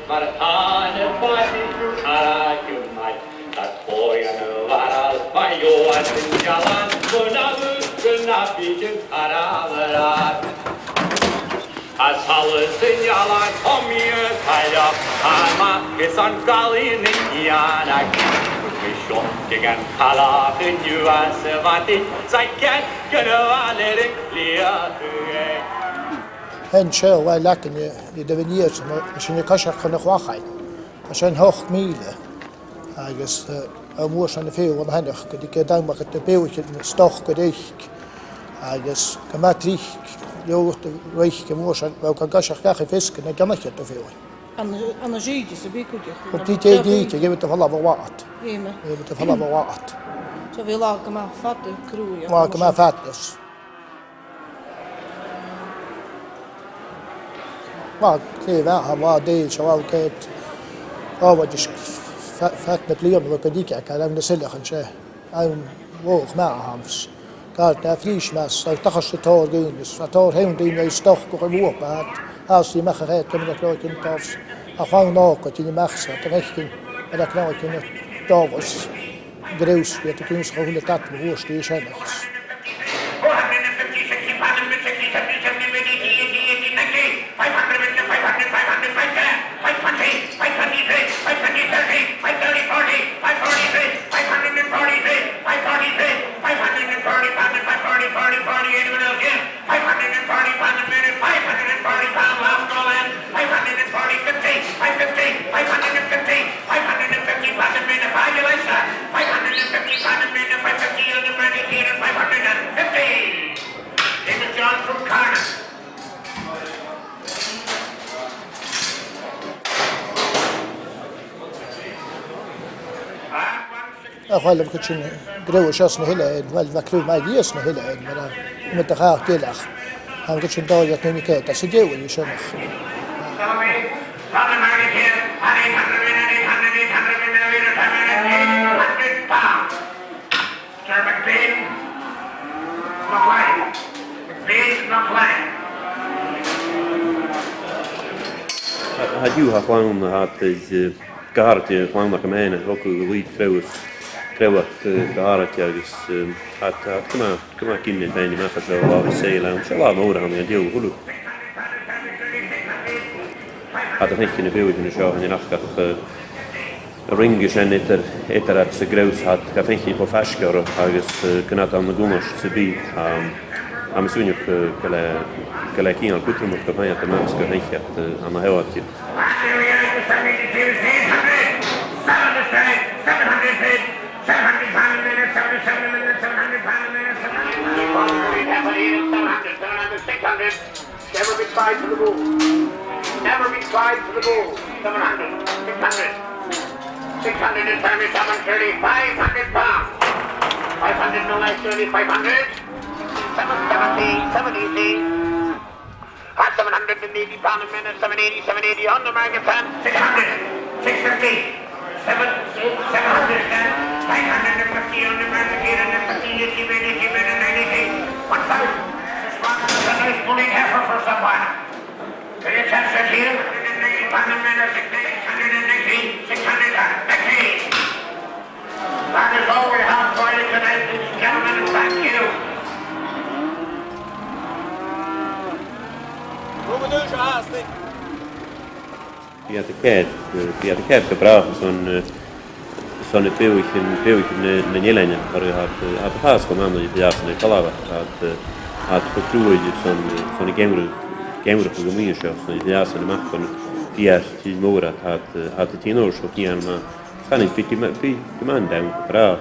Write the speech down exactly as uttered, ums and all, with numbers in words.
Mar a tha na bàidhean gu caraidean math, tha còignear a' bharail, ma gheibh iad an dealan, bun a bhith gun a bhith gun carabharar. Tha solas an dealain cho mìorbhaileach, tha e math gus an gabhail an t-eanchainn. Bidh mi seo gu gan cailleach an-diugh anns a' mhadainn, 's a' cheann gun a bhith air an cliathaich. Tha an seo a' leagan de, de bhith an iasg, mar sin a' coiseachd chun a' chlachain. Tha sin ochd mìle. Agus, eh, am muir sin a' feitheamh an-sineach, gu dè an t-àm a tha iad a' beathachadh an stoc gu reic. Agus gu math tric, leotha reic am muir sin, bha iad gan coiseachd dhachaigh feasgar na gheanaichean a' feitheamh. An, an sìde sa bhith cuideachd. Gu dè, dè, dè, dè, gheibh iad a' falbh a bhàt. Gheibh iad. Gheibh iad a' falbh a bhàt. So bha latha gu math fada cruaidh. Latha gu math fada. Bha, glè mhath, bha dè, seo bha ceart. Bha, bha dìreach fa-, fad na bliadhna, bha gu dìgeadh, gu robh na soileachan sin. Àm mòr math a th' ann. Gàirdeanan a' phrìs mas, a' tachairt sa tòrr gèin, is a' tòrr sheann daoine a' stoc gu bhith a' bhuapadh, às a' mhàireach a' ceann a' clòimh cinn tòmhs, a' chlann òga a' tighinn a-mach às, a' faicinn, a' clòimh cinn tòmhs. Greas, bidh iad ag ionnsachadh a h-uile dad mun cuairt a tha sin. Four hundred and fifty, sixty, five hundred, sixty, seventy, seventy, eighty, eighty, eighty, ninety, five hundred, five hundred, five hundred, five ten, five twenty, five twenty, five twenty, thirty, five thirty, forty, five forty, five hundred and forty, five forty, five forty, five forty, forty, forty, forty, anyone else here? Five hundred and forty pound a minute, five hundred and forty pound last call in, five hundred and forty, fifty, five fifty, five hundred and fifty, five hundred and fifty pound a minute, five, you like that? Five hundred and fifty pound a minute, five fifty on the money here, and five hundred and fifty. Name is John from Carna. Ah, one sixty. A, uill, bha cuid sin greas às na h-Eileanan, uill, bha cruth math dhìot às na h-Eileanan, mar a, mu do chàch dìreach. Tha cuid sin dòigheil, tha mi a' creidsinn, às a' gheamhradh sin. Seven eight, seven eight, eight hundred, eight hundred, eight hundred, eight hundred, eight hundred pounds. Sir McBain, McLean. McBain, McLean. Tha, tha deagh, tha a' chlann, tha, eh, gu h-àraidh a' chlann agam fhìn, a' togail a' bhìdh, treabhadh, treabhadh, eh, gu h-àraidh agus, eh, tha, tha, gu math, gu math ginneach fhaighinn a-mach air seo, latha saoil ann. Seo latha mòr a th' ann an-diugh, a h-uile. Tha iad a' faicinn na beathaichean seo, chan eil ach, eh, ring sin eadar, eadar iad 's a' ghreas, tha iad ga faicinn cho faisg orra agus, eh, gun tèid iad ann an cunnart sam bith, um, tha mi a' smaoineachadh gu, gu bheil, gu bheil e cianail cudromach gum faigh iad a-mach 's gum faic iad, eh, an-àirde. Seven hundred, seven hundred, seven hundred pound a minute, seventy-seven a minute, seven hundred pound a minute, seven hundred pound a minute, seven hundred, seven hundred, seven hundred, six hundred. Never be tried for the gold. Never be tried for the gold. Seven hundred, six hundred, six hundred and seventy-seven thirty, five hundred pounds. Five hundred no less, thirty, five hundred. Seven seventy, seven eighty. At seven hundred and eighty pound a minute, seven eighty, seven eighty on the market, six hundred, six fifty. Seven, seven hundred, five hundred and fifty on the market here, and then fifty, eighty, ninety, eighty, ninety, one thousand. This one is a nice pulling heifer for someone. Pay attention here. Hundred and ninety pound a minute, six hundred and ninety, six hundred and ninety. That is all we have for you tonight, ladies and gentlemen, and thank you. Rugadh seo fhathast. Bidh iad a' coimhead, eh, bidh iad a' coimhead gu bràth son, eh, son na beathaichean, beathaichean na, nan eilean, oir tha iad, eh, tha iad a' fàs cho math nuair a bhios iad san fhalbh, tha iad, eh, tha iad cho cruaidh son, eh, son a' gheamhradh, geamhradh gu math seo, son a bhios iad a-mach chun feur tinn mhòr, tha iad, eh, tha iad a' tighinn air ais cho cianail math. Chan eil, bidh, bidh, bidh gu math an t-àm gu bràth.